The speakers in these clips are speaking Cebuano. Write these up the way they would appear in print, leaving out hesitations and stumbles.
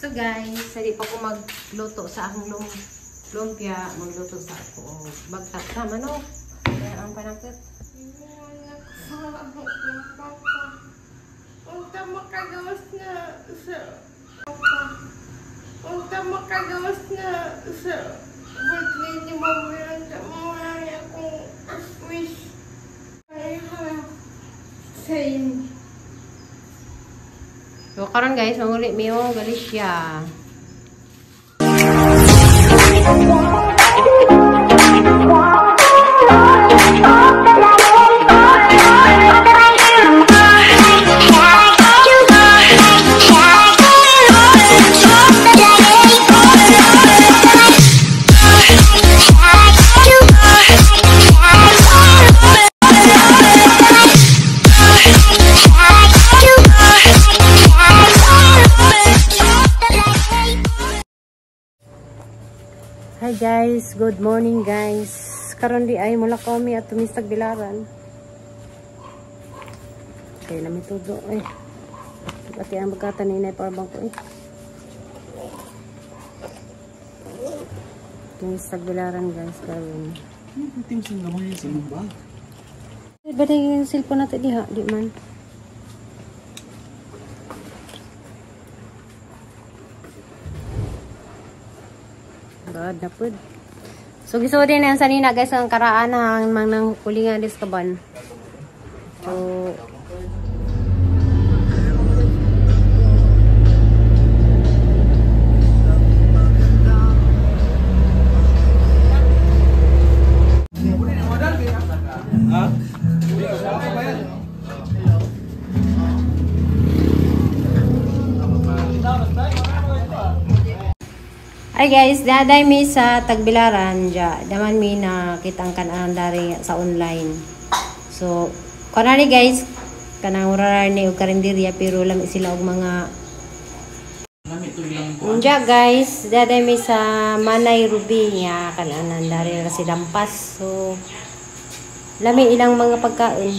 So guys, hindi pa ko magluto sa akong lumpia, magluto sa ako bagtak sa manok. Kaya ang panakit. Unta makagawas na sa papa. Unta makagawas na sa birthday ni Mama. Unta mawala akong wish. I have same. So karon guys, manguli mi og Galicia. Hi guys, good morning guys. Karon di ay mula kami at tumistag bilaran. Kay nami tudo eh. Pati ang bagatan ni inay para bangko eh. Tumistag bilaran guys karon. Tim sa gamay sa imong bag. Ba yung cellphone natin diha, di man. God na pud. So gisuod din ang sanina guys ang karaan ang mang nang kulingan dis kaban. So Hi guys, daday mi sa Tagbilaran ja. Daman mi na kitang kanang dari sa online. So, kanani guys, kanang ura ni og karinderya pero lami sila og mga Unja guys, daday mi sa Manay Ruby nga kananan dari ra si Dampas. So, lami ilang mga pagkain.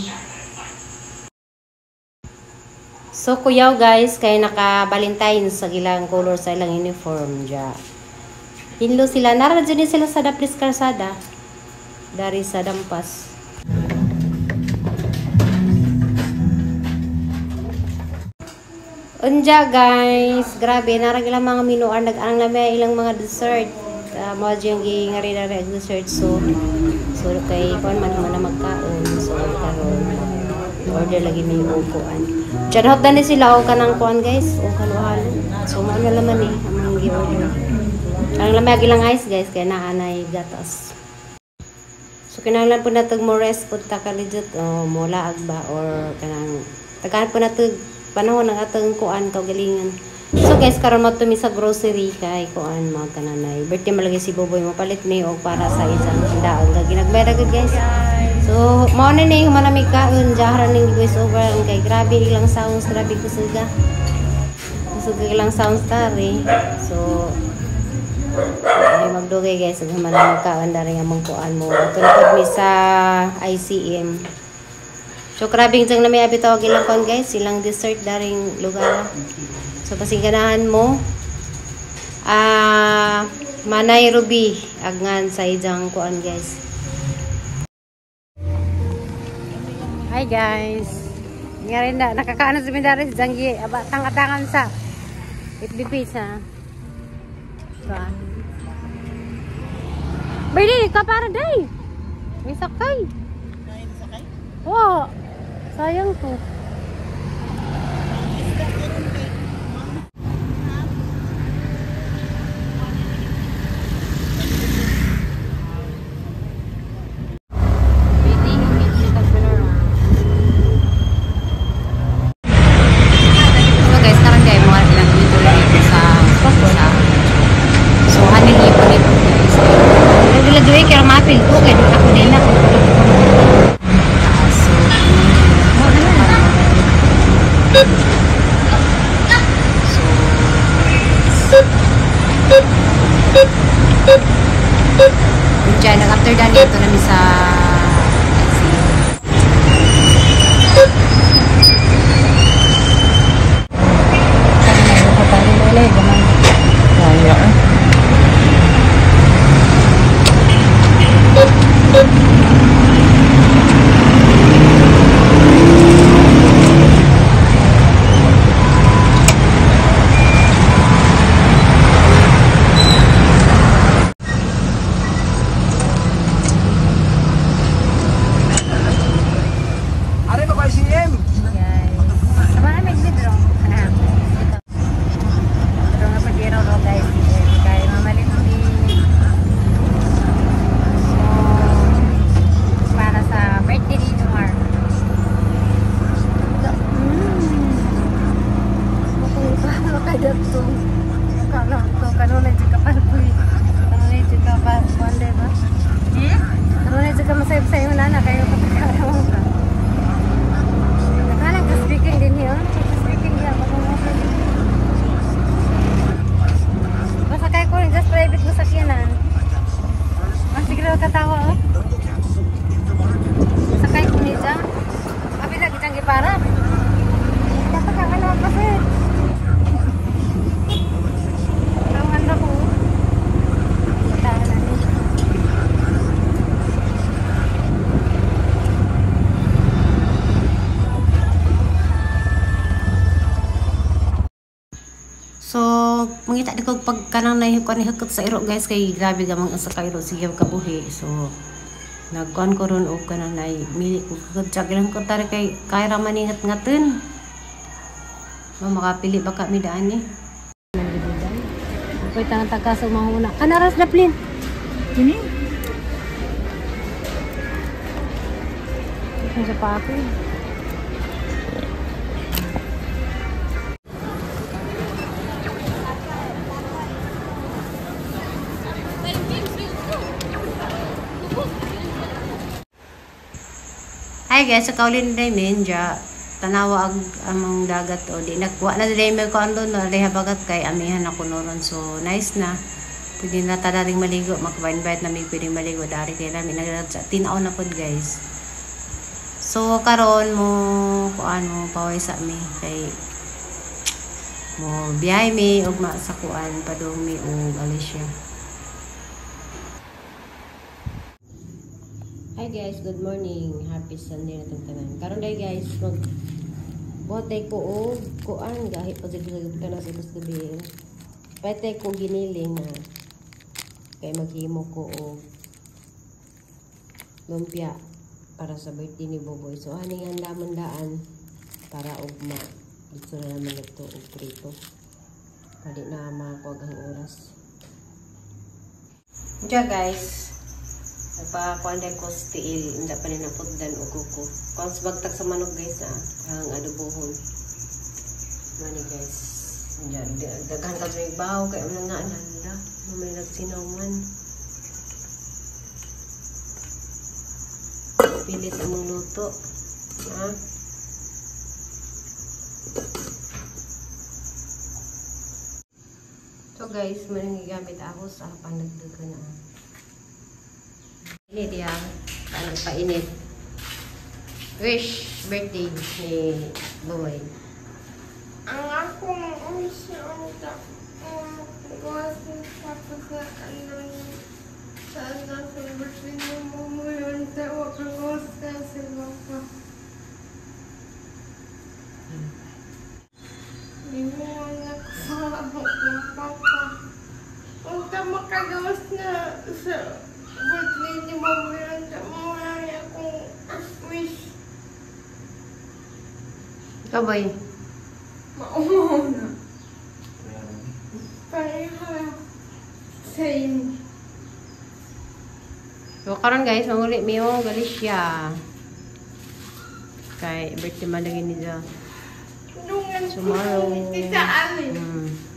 So, kuyaw guys, kay naka-Valentine sa ilang color sa ilang uniform ja. Hinlo sila. Nara dyan sila sa Daplis Calzada. Dari sa Dampas. Unja guys. Grabe. Nara ilang mga minuan. Nag-ang lami ilang mga dessert. Mga dyan gingari na rin dessert. So kay kuan man man na magkaon. So karon order lagi may upuan. Diyan hot na sila o kanang kuan guys. O halo-halo. So maano laman eh. Ang gi-order. Ang lamay ilang ice guys kaya naanay gatas. So kinahanglan po natag mo rest po ta ka legit o mo laag ba or kanang tagaan po natag panahon ang atong kuan kaugalingan. So guys karon mo tumi sa grocery kay kuan mga kananay. Birthday malagi si Boboy mo palit mi og para sa isang daon ka ginagmay ra gud guys. So mao na ni humanami kaon jahra ning voice over ang kay grabe ilang sounds grabe kusuga. Kusuga ilang sounds tari. So ay magdugay guys, ug human magkaon dari nga mong kuan mo. Tulad mi sa ICM. So grabe jang nami abi tawag ilang kuan guys, silang dessert daring lugar. So pasingkanahan mo. Manay Ruby agnan sa ijang kuan guys. Hi guys. Ngari na nakakaano sa mindari si Janggi, aba tang-atangan sa FB page ha. Baby, ka para day. May sakay. Sakay? Wow. Sayang to. So guys, karon kay mo lang dito sa so haning ipon ito guys. Nagdala kaya mapil ko kay doon ako din ako. So diyan after that dito namin sa ICU. Dito. Kano to kanunay jud ka palpoy. Kanunay jud ka pa kuan ba? Kanunay jud ka masayop-sayo na na kayo pagkakaroon ka. Nakalang ka speaking din yun. Speaking niya basta kay ko just private mo sakyanan. Ang siguro katawa oh. Sakay ko niya. Abi lagi jang gipara. Dapat kang ano pa sir. Tangan na ko. Tahan na ni. So, mangita di ko pag kanang nahikot sa iro guys kay grabe gamang sa kairo sige kabuhi. So, nagkuan ko ron og kanang nay mili ko kag lang ko tari kay kay ra maningat ngaten. Makapili ba kami daan eh. Ako'y tanang tagka sa umahuna. Kanaras na plin. Kini? Sa pa ako. Hi guys, sa kaulin na minja. Tanawa ag among dagat o di nagkuha na dili may kuan doon no habagat kay amihan ako noron, so nice na pwede na tada ring maligo, makaba-invite na may pwedeng maligo dari kay lami nagrat sa tinaw na pod guys. So karon mo kuan mo paway sa mi kay mo biyahe mi ugma sa kuan padung mi og Alicia. Hi guys, good morning. Happy Sunday na itong tanan. Karon day guys, mag buhatay ko og kuan gahi pa jud ka na sa gabi. Pwede ko giniling na kay maghimo ko og lumpia para sa birthday ni Boboy. So haning handamon daan para ugma. Dito na naman ito og prito. Pwede na makakuag ang oras. Diya guys, nagpakuan dahil ko sa tiil, hindi pa rin naputdan o kuko. Kuan sa bagtag sa manok guys ah, ang adobohon. Mani guys, daghan ka sa ibaw, kaya mo nga nanda, may nagsinaw man. Pilit ang luto. Ha? So guys, maning gigamit ako sa panagdagan na. Init ya, painit. Wish birthday ni Boy. Ang akong wish ang gawas tapos na ano sa birthday ni Boboy unta makagawas ka sa baka. Di mo anak sa akong papa. Unta makagawas na sa birthday ni Boboy unta mawala akong wish. Ikaw, Boy? Maumaw na. Pareha. Same. So, karon guys, manguli mi og Galicia. Kay birthday man lagi niya. Tomorrow. Tita Ali.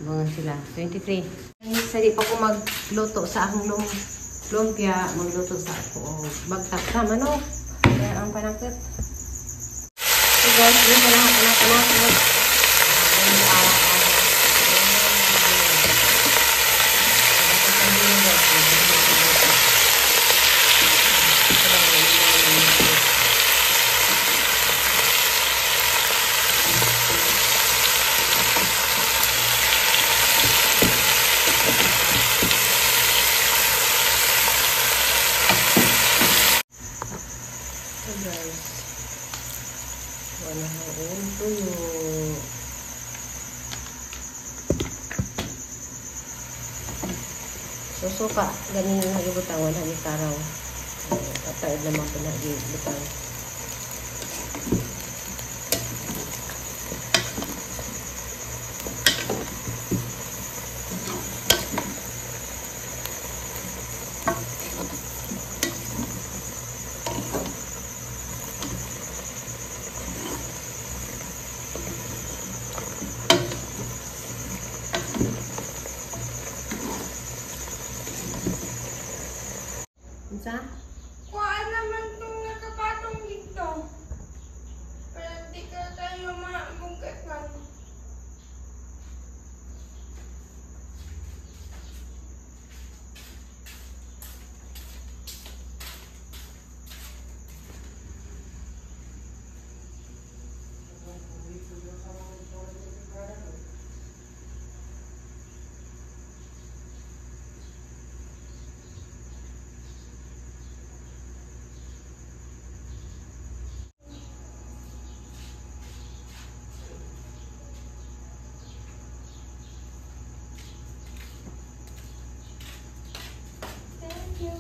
Bunga sila. 23. Guys, di pa ko magluto sa akong lumpia. Magluto sa ako. Bagtak sa manok. Kaya ang panangkit. So guys, yun na lahat na panangkit. So guys, wala akong tuyo. So suka, ganin yung nagibutang, wala ni karaw. Pataid naman po nagibutang. Unsa? Kuha naman itong nakapatong dito. Para di ka tayo mabugatan. Thank you.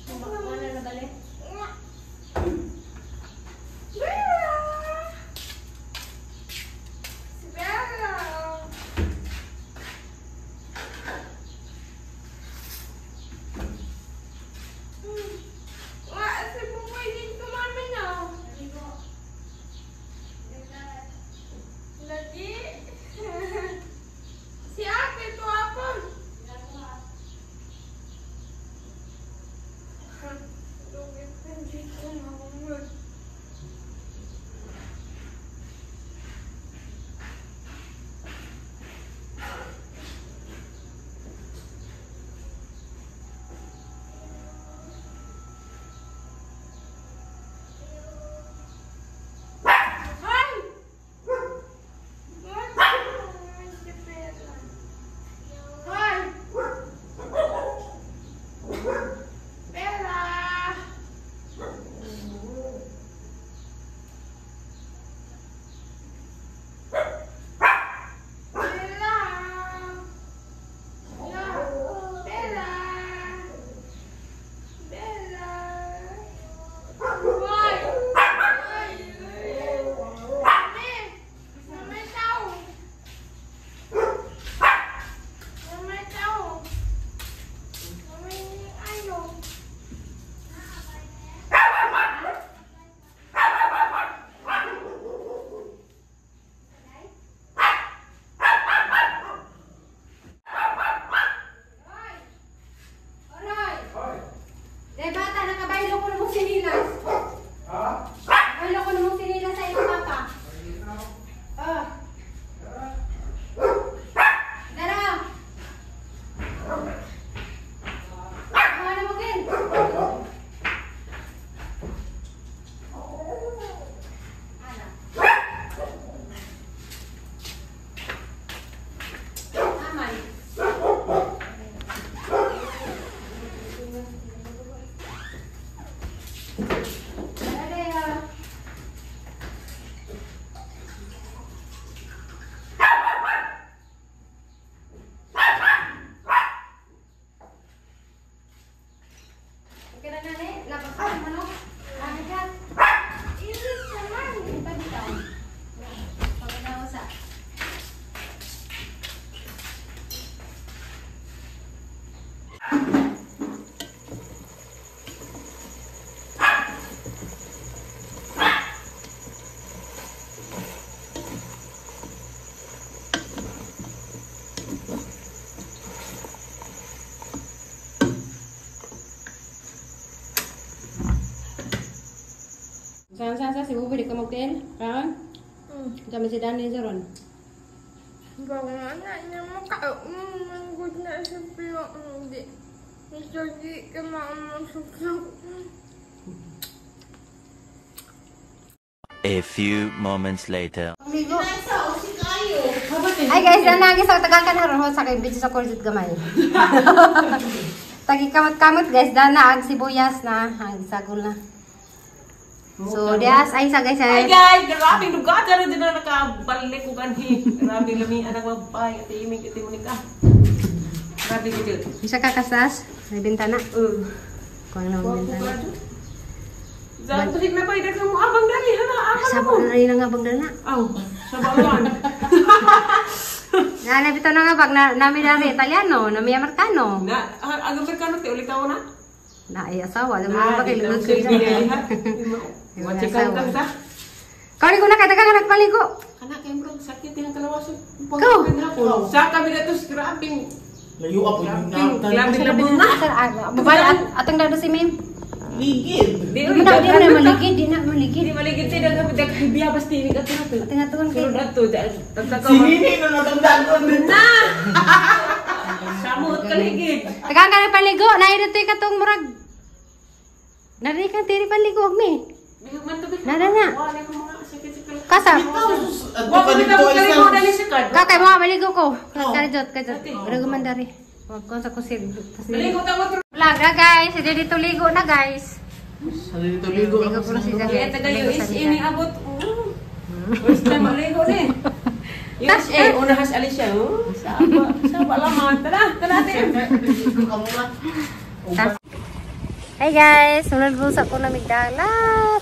Ano na balik? Bella! Si Bella! Wa, si Buboy dito mami na. Lagi. Si ate, tuwapon. Lugit na dito na. Ay! Hoy! Bella! Bella! Bella! Bella! Hoy! Hoy! Mami! Mami tao! Mami tao! Mami ayo! Oray! Eh, bata, nakabaylo ko na mong sinilas. Ha? Baylo ko na mong sinilas sa iyong papa. Oh. Dara! Ano mo, Ken? Ana. Aman. Dara, ah. Okay na nani, labas ka ng manok. Ano dyan? Ilis naman! Pa dito. Pagkadaw sa. Saan saan sa si Bubi di ka magtiil? Kaon? Sama si Danny Zaron. Baka na niya makaumanggot na sa pero hindi. Gusto di ka maumusok. A few moments later. Amigo. Ay guys, nanagi sa tagakan haron sa kay video sa kursit gamay. Tagi kamot-kamot guys, dana ang sibuyas na, ang sagol na. So, dias ay sa guys Ay ay. guys, grabe lugar dyan din na nakabalik ko kanhi. Grabe lami anak mabay ate imig ate Monica. Grabe gid. Isa ka kasas, may bintana. Kuang na ang bintana. Zan to na pa idaghang mo abang dali ha abang Sa mo. na rin nga bang dana. Aw, sa bawan. Na bitaw na nga bag na nami na rin Italiano, nami Amerikano. Na ang Amerikano te ulit na. Na ay asawa, alam mo ba kay dito lunod ang silbi ko. ha. Yung Wachikan asawa. kang ta. Kau ko na kay taga nagpaligo. Kana kay bro sakit yang kalawason. Go. Sa kami na to grabing Layo ako yung grabing grabing labong na. Sir, babay at atang dado si Mim. Ligid. Di Di na maligid, di na maligid. Di maligid ti daghan daghan biyabas ti ato na. Tingatungan kay. Sulod ato tagtakaw. Si Nini na natandaan ko Na. Samot kaligid. Tagaan ka na paligo, naay dito katong murag. Nari kang tiri paligo og mi. Na na. Kasa. Kakay mo maligo ko. Kajot kajot. Murag man dari. Wag ko sa kusir. Maligo ta mo. Vlog na guys, hindi dito ligo na guys. Dito ligo. Ligo ko na si Kaya taga USA ni abot. First time maligo ni. USA una has Alicia. Saba, saba laman. Tara, tara natin. Hi guys, sunod bulsa ko na migdala.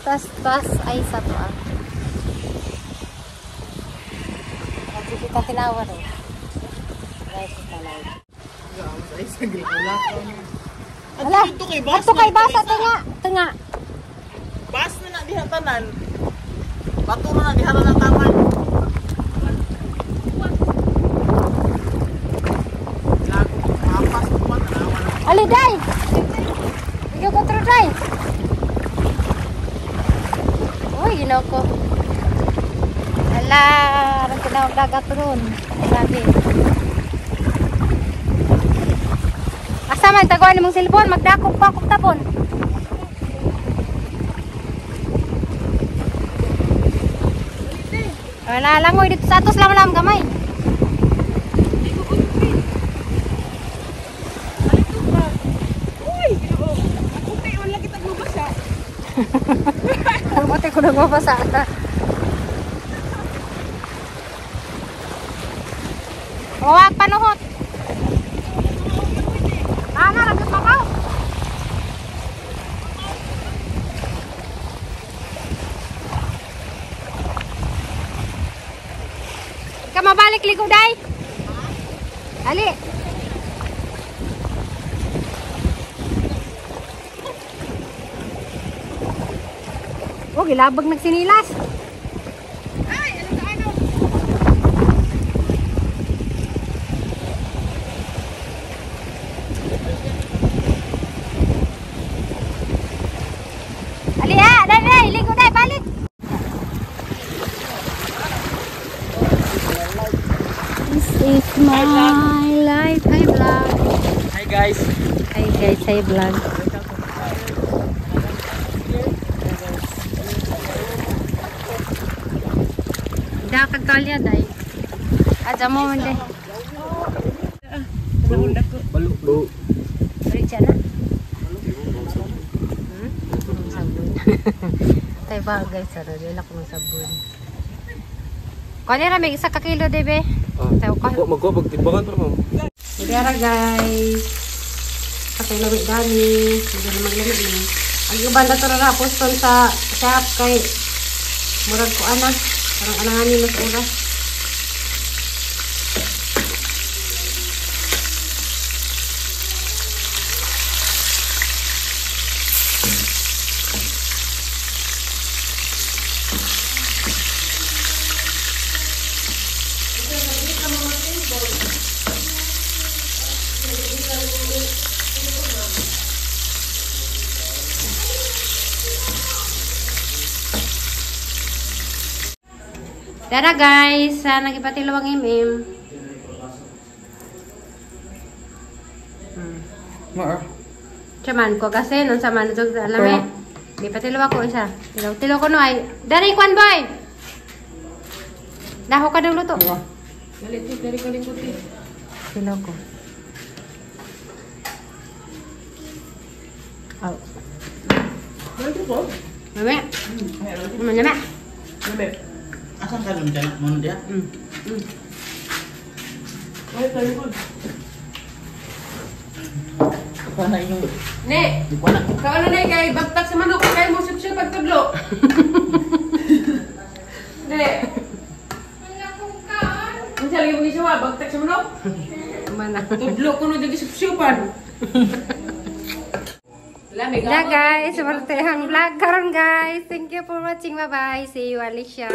Tas tas ay sa to ah. Kasi kita tinawa ro. Right kita live. Ala, Ato kay bas. Ato kay bas ato nga, tunga. Bas na na diha tanan. Bato na diha na taman. Ali day. Ikaw ko tro day. Uy, ginaw ko. Ala, arang tinawag dagat ron. Grabe. Asa man taguan nimong cellphone, magdakop pa akong tapon. Wala langoy dito sa atos lam gamay. Uy, Ginoo. Ako kay wala kita magbasa. Buti ko nagbabasa. Huwag panuhot. Ana, lagot makaw. Ka mabalik ligo day. Ali. Oh, gilabag nagsinilas. Ay, ano ka ano? Ali ah, dali, ligo day, balik. This is my life. Hi vlog. Hi guys. Hi guys, hi vlog. Da kagtolya day. Aja mo man day. Balo. Balo. Richa na. Sabon. Tay ba guys, ano, dili ako ng sabon. Kuha ra may isa ka kilo de be. Tayo ko. Magko pagtimbangan pa ma'am. Dara guys. Patay lami dami. Hindi na maglami ni. Ang uban na to ra poston sa shop kay murag ko ana. Parang anangani mas oras. Tara guys, nagipatilo ang MM. Chaman ko kasi nung sama na jog alam eh. Gipatilo ako isa. Tilo tilo ko no ay. Dari kwan boy. Daho ka ng luto. Dali, dali ka lingkod eh. Tilo ko. Aw. Mame. Mame. Mame. Asan ka nun dyan? Mo diya? Ay, kalingkod. Kuha na inyong. Ne, Kuha na. kaano na kay bagtak sa manok kay mo sip pagtudlo. Ne. Wala kong kaan. Unsa lagi mo gisuwa bagtak sa manok? Mana. Tudlo kuno jud sip-sipan. Lami Da guys, ang vlog karon guys. Thank you for watching. Bye bye. See you Alicia.